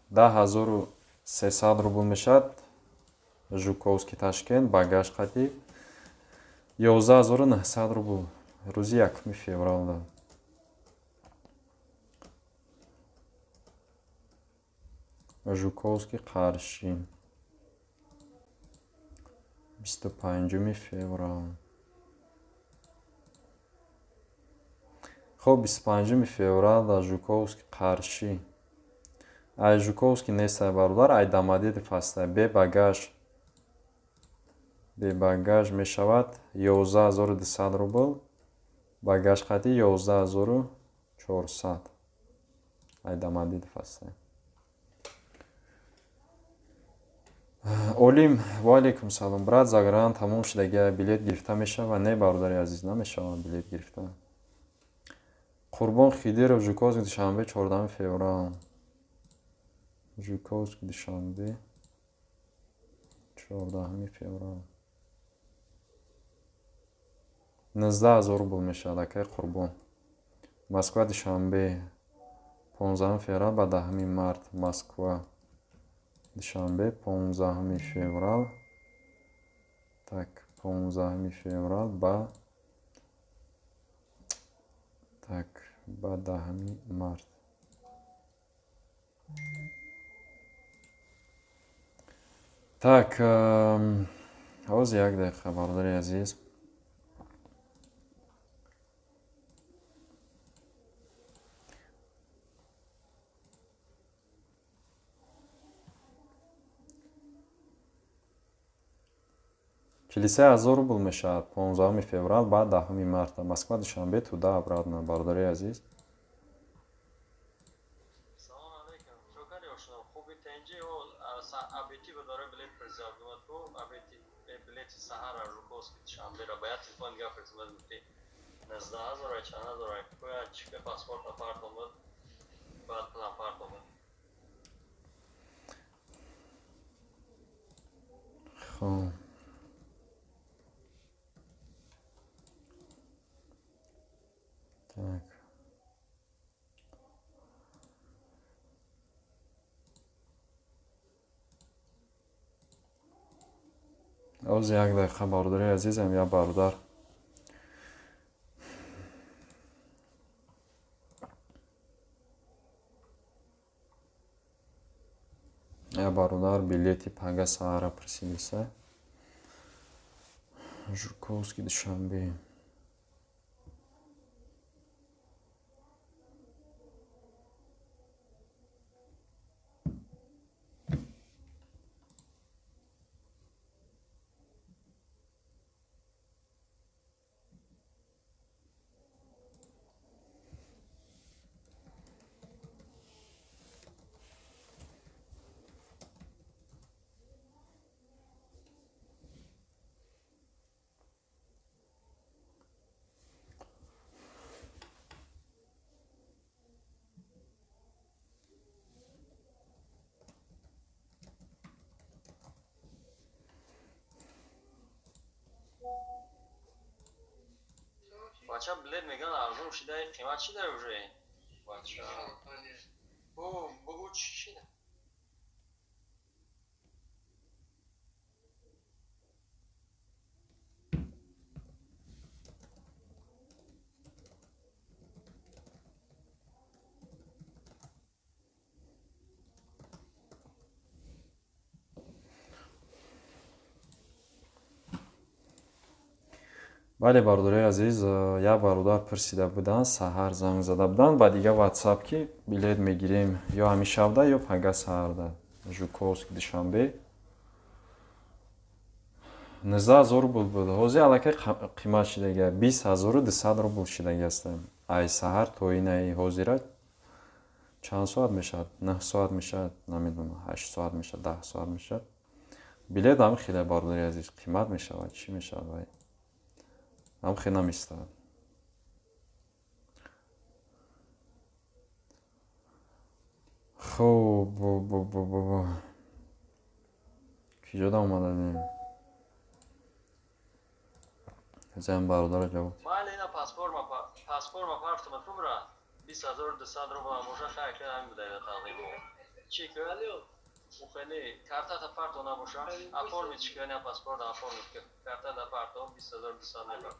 10 300 рубл мешавад. Жуковский Ташкент багаж қатӣ 11 900 рубл рӯзи 1 февралда. Жуковский Қарши 25 феврал. Хоб, 25 феврал дар Жуковский Қарши. Ай Жуковский нестай, бародар, ай Домодедово ҳастай. Бе багаж. Бе багаж мешавад 11 200 рубл. Багаж қатӣ 11 400. Ай Домодедово ҳастай. Олим, ва алейкум салом. Брат, загран тамом шудагия, билет гирифта мешавад? Не, бародари азиз, намешавад билет гирифта. Қурбон Хидиров, Жуковский Душанбе 14 феврал. Жуковский Душанбе 14 феврал. 19 000 рубл мешавад, акай Қурбон. Москва Душанбе 15 феврал ба 10 март. Москва Душанбе 15 феврал. Так, 15 феврал ба так ба 10 март. Так, ҳоз як дақиқа, бародари азиз. 43 000 рубл мешавад 15 феврал ба 10 марта. Москва Душанбе туда обратно, бародари азиз. Салом алейкум. Шокари ошно. Хуби тенҷи о абети ба дора билет призабдумад ку абети билети саҳара Жуковский Душанбера ба як телефон гап резимад гуфти 19 000 чанд ҳазор куя чипе паспорт апарт омад баъд пулам парт омад. Хоб. Оз як дақиқа, бародари азизам, як бародар. Як бародар билети пага саҳара пурсидиса. Жуковский, Душанбе. Бача, билет мегӯянд, арзон шида, қимат шида уже. Бача. Бу, бугу чӣ шида? Бале, бародарои азиз, як бародар пурсида буданд, саҳар занг зада буданд ба дига ватсап, ки билет мегирем ё ҳамин шабда, ё пага саҳарда. Жуковск, Душанбе. 19 000 рубл буд. Ҳозир аллакай қимат шидага, 20 200 рубл шидаги аст. Ай саҳар то инаи ҳозира чанд соат мешавад? 9 соат мешавад, намедонам, 8 соат мешавад, 10 соат мешавад. Билет ҳам хеле, бародари азиз, қимат мешавад, чӣ мешавад вай? Ҳам хеле намистад. Хуб, киҷода омададем? Зан бародара ҷавоб. Майли, ина паспорт ма партума кубра 20 200 рубл боша, хайр, ки ҳамин буда тақрибо. Чӣ ки? Ухели картата парто набоша, оформить ки, ина паспорт оформить ки, картата парто 20 200 мебар.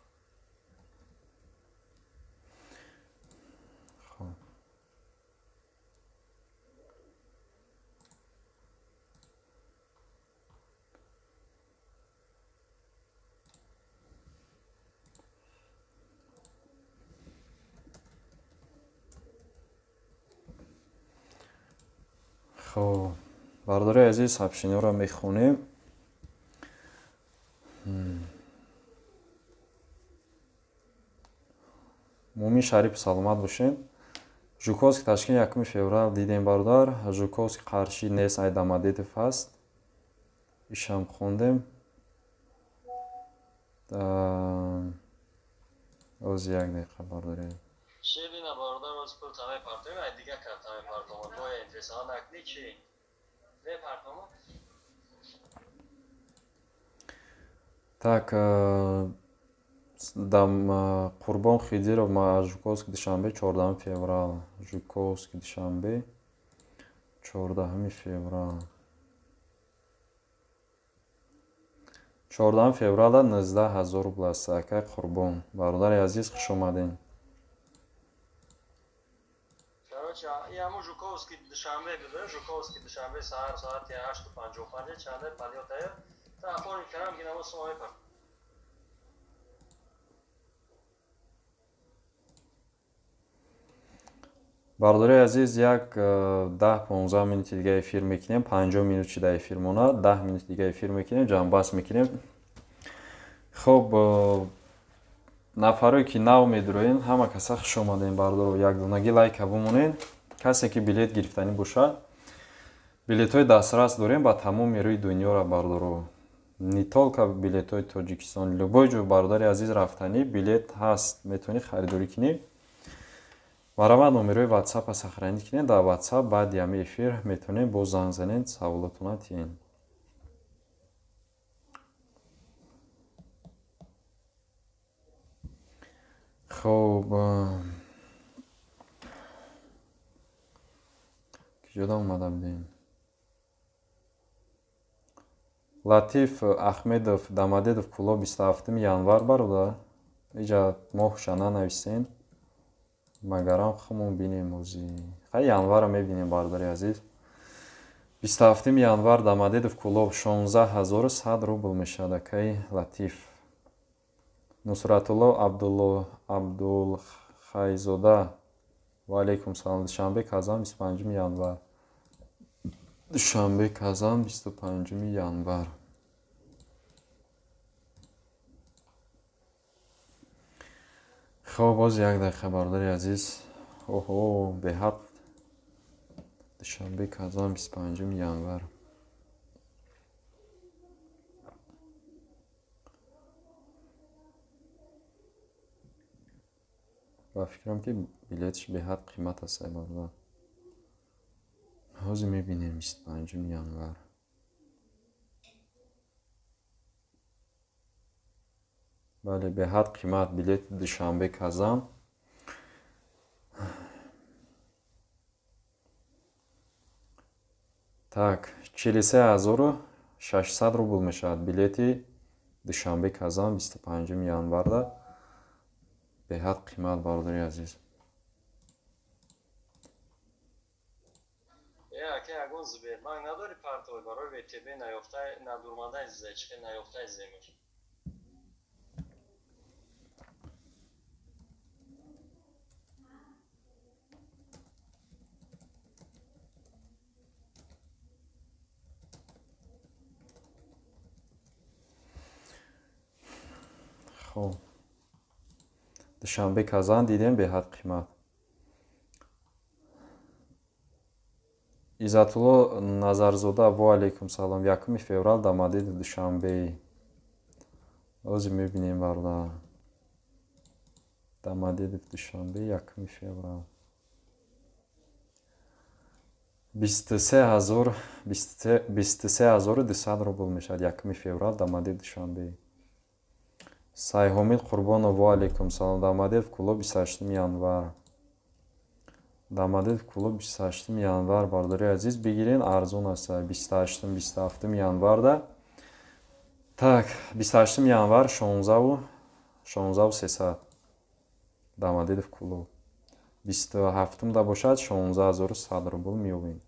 Хуб. Хуб, бародарои азиз, сообщениҳоро мехонем. Мумин Шарипов, саломат бошед. Жуковский, Ташкент, 1 феврал дидем, бародар. Жуковский Қаршӣ нест, ай Домодедово ҳаст. Ишам хондем. Оз як дақиқа, бародари. Ширина, бародар, оз пул тамай партоем, ай дига карта мепартома. Боя интереса накни чӣ? Мепартома? Так, дам Қурбон Хидиров, Жуковский, Душанбе, 14 феврал. Жуковский, Душанбе, 14 феврал. 14 февралда 19 000 рубл аст, акай Қурбон. Бародари азиз, хуш омадем. Короче, яму Жуковский, Душанбе буда, Жуковский, Душанбе, саҳар соати 8:55 чанде полётая. Та оформить кардам, ки намо сума мепарт. Бародари азиз, як 10-15 минути дига эфир мекунем, 50 минут шида эфир монад, 10 минут дига эфир мекунем, ҷамъбаст мекунем. Хуб, нафарое ки нав медуроен, ҳама каса хуш омадем, бародаро, якдонаги лайка бимонед. Касе ки билет гирифтанӣ бошад, билетҳои дастрас дорем ба тамоми рӯи дунёра, бародаро. Не только билетҳои Тоҷикистон, любой ҷо, бародари азиз, рафтанӣ билет ҳаст, метавонӣ харидорӣ кунӣ. Марҳамат, номерои ватсапа сохранить кунед, дар ватсап баъди ҳамин эфир метавонед боз занг занед, саволотона тиҳед. Хуб, киҷода омада будем? Латиф Ахмедов, Домодедово, Кӯлоб, 27 январ. Бародар, иҷа моҳша нанависен, магарам хумон бинем. Ози хай январа мебинем, бародари азиз. 27 январ Домодедово, Кӯлоб 16 100 рубл мешавад, акаи Латиф. Нусратулло Абдулхайзода, ва алайкум салом. Душанбе, Казан, 25 январ. Душанбе, Казан, 25 январ. Хоб, боз як дақиқа, бародари азиз. Оҳо, беҳад. Душанбе, Казан, 25 январ. Ба фикрам, ки билетш беҳад қимат аст, ай бародар. Ҳозир мебинем, 25 январ. Бале, беҳад қимат билети Душанбе, Казан. Так, 43 600 рубл мешавад билети Душанбе, Казан 25 январда. Беҳад қимат, бародари азиз. Е, ака, ягон Сбербанк надори партовӣ барои ВТБ наёфта надурмадаи зечхе наёфтаи земеш? Хоб, Душанбе, Казан дидем, беҳад қимат. Иззатулло Назарзода, во алайкум салом. 1 феврал Домодедово, Душанбе. Ҳозир мебинем, бародар. Домодедово, Душанбе, 1 феврал, 23 000, 23 200 рубл мешавад 1 феврал Домодедово, Душанбе. Сайҳомид Қурбонов, во алайкум салом. Домодедово, Кӯлоб, 28 январ. Домодедово, Кӯлоб, 28 январ. Бародари азиз, бигирен, арзон аст 28, 27 январда. Так, 28 январ 16 300 Домодедово, Кӯлоб. 27-да бошад, 16 100 рубл меёбем.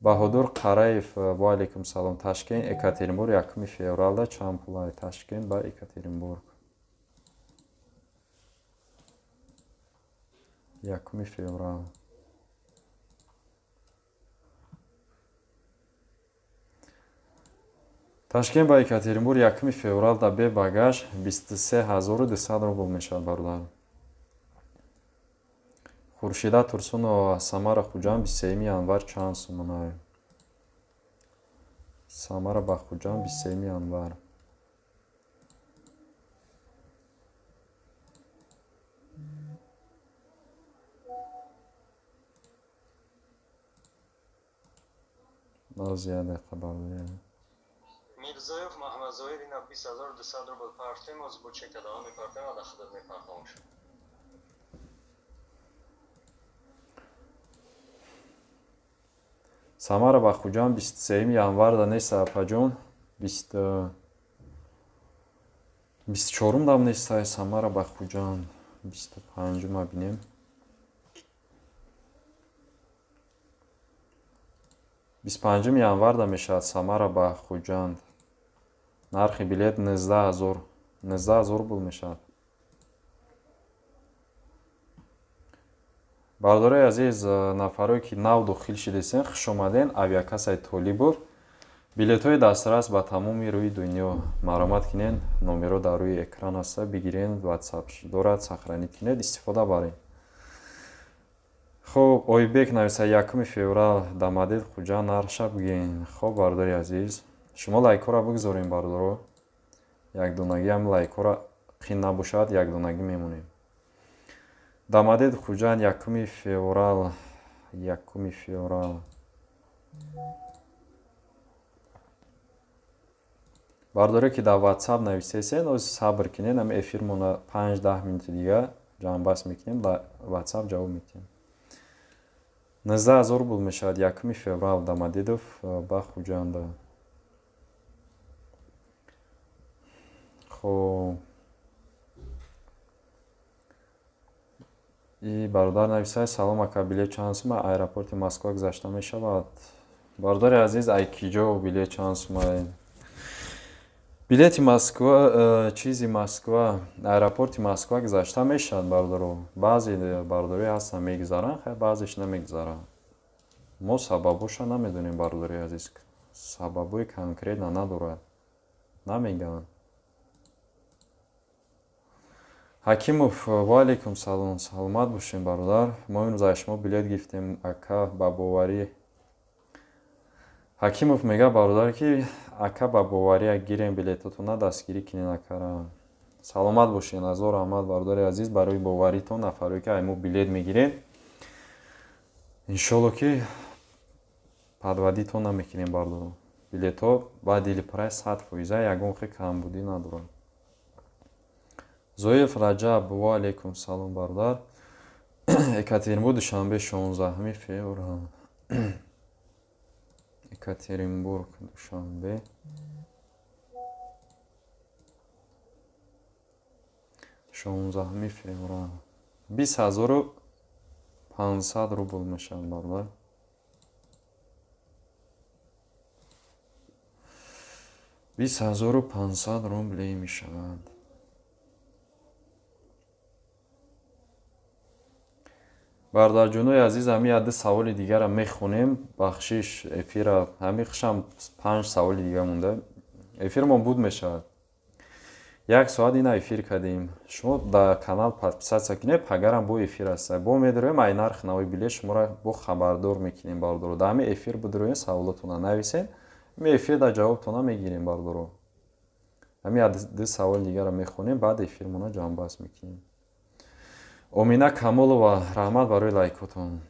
Баҳодур Қараев, во алайкум салом. Ташкент, Екатеринбург, 1 февралда чанд пулай? Ташкент ба Екатеринбург, 1 феврал, Ташкент ба Екатеринбург, 1 февралда бе багаж 23 200 рубл мешавад, бародар. Хуршида Турсунова, Самара, Хуҷанд, 23 январ чанд сомонай? Самара ба Хуҷанд, 23 январ. Боз як дақиқа, бародари. Мирзоев Маҳмадзоир, ина 20 200 рубл партем, оз бо чека давом мепартем ва дахудат мепартамош. Самара ба Хуҷанд 23 январда нест, апаҷон. 24-ум дам нестай Самара ба Хуҷанд. 25-ума бинем. 25 январда мешавад Самара ба Хуҷанд. Нархи билет 19 000, 19 000 рубл мешавад. Бародарои азиз, нафарое ки нав дохил шидесен, хуш омаден. Авиакассаи Толибов, билетҳои дастрас ба тамоми рӯи дунё. Маромат кинен, номеро дар рӯи экран аста, бигирен, ватсап дорад, сохранить кинед, истифода баред. Хуб, Ойбек нависа: 1 феврал Домодедово, Хуҷанд нархша бигӯен. Хоб, бародари азиз, шумо лайкҳоро бигзорем, бародаро. Якдонагӣ ҳам лайкҳоро қин набошад, якдонагӣ мемонем. Домодедово, Хуҷанд, 1 феврал, 1 феврал. Бародаре ки дар ватсап нависесен, оз сабр кинен, ами эфирмона 5-10 минути дига ҷамъбаст мекунем, дар ватсап ҷавоб медиҳем. 19 000 рубл мешавад 1 феврал Домодедово ба Хуҷанда. Хоб, и бародар нависад: «Салом, ака, билет чанд сума, аэропорти Москва гузашта мешавад?» Бародари азиз, ай киҷо билет чанд сума? Билети Москва, чизи Москва, аэропорти Москва гузашта мешавад, бародаро. Баъзе бародарое ҳастанд, мегузаранд, хай, баъзеш намегузаранд. Мо сабабоша намедонем, бародари азиз, сабабҳои конкретно надорад, намегӯянд. Ҳакимов, ваалайкум салом, саломат бошем, бародар. Мо имрӯз аз шумо билет гирифтем, ака, ба боварӣ. Ҳакимов мега, бародар, ки ака, ба боварӣ гирем билетотона, дастгирӣ кунен акара. Саломат бошен, ҳазор раҳмат, бародари азиз, барои боваритон. Нафарое ки ай мо билет мегирем, иншолло ки подводить тон намекунем, бародаро. Билетҳо ба дили прайс 100%, ягон хел камбудӣ надорад. Зоев Раҷаб, ваалайкум салом, бародар. Екатеринбург, Душанбе, 16 феврал. Екатеринбург, Душанбе, 16 феврал, 20 500 рубл мешавад, бародар. 20 500 рубле мешавад. Бародарҷонои азиз, ҳами яду саволи дигара мехонем. Бахшиш, эфира ҳами хушам, панҷ саволи дига монда, эфирмон буд мешавад. Як соат ина эфир кардем. Шумо дар канал подписаться кунед, пагарам бо эфир аста, бо медароем, ай нархи нави билет шуморо бо хабардор мекунем, бародаро. Дар ҳами эфир бидароем, саволотона нависед, ҳами эфир дар ҷавобтона мегирем, бародаро. Ҳами ду саволи дигара мехонем, баъд эфирмона ҷамъбаст мекунем. Омина Камолова, раҳмат барои лайкотон.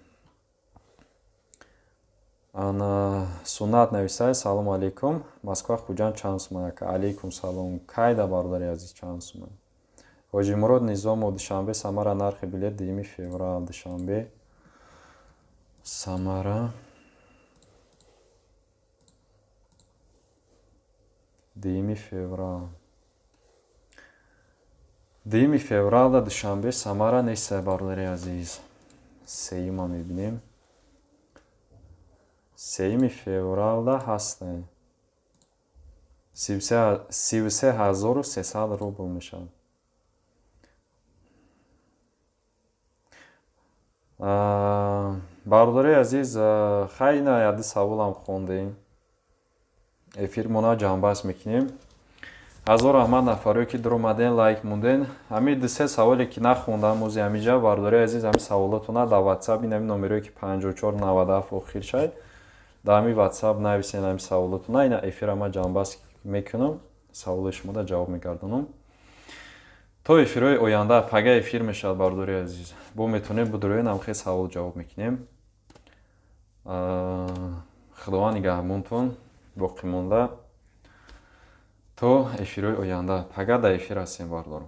Ана Суннат нависад: «Салому алейкум, Москва, Хуҷанд чанд сума, ака?» Алейкум салом. Кайда, бародари азиз, чанд сума? Ҳоҷимурод Низомов, Душанбе, Самара, нархи билет 2 феврал. Душанбе, Самара, 2 феврал. 2 февралда Душанбе, Самара неста, бародари азиз. Сеюма мебинем. 3 февралда ҳаста, 33 300 рубл мешавад. Бародари азиз, хай, ина яду саволам хондем, эфирмона ҷамъбаст мекунем. Ҳазор раҳмат нафарое ки дуромаден, лайк монден. Ҳами дусе саволе ки нахондам ози ҳамиҷа, бародари азиз, ҳами саволотона дар Ватсап, ин ҳами номерое ки 5497 охир шай, дар ҳами Ватсап нависен ҳами саволотона. Ина эфира ман ҷамъбаст мекунам, саволои шумода ҷавоб мегардонам. То эфирҳои оянда, пага эфир мешавад, бародари азиз, бо метавонем бидуроен, ҳамхел савол ҷавоб мекунем. Худованд нигаҳбонтон, боқӣ монда то эфирҳои оянда. Пага дар эфир ҳастем, бародаро.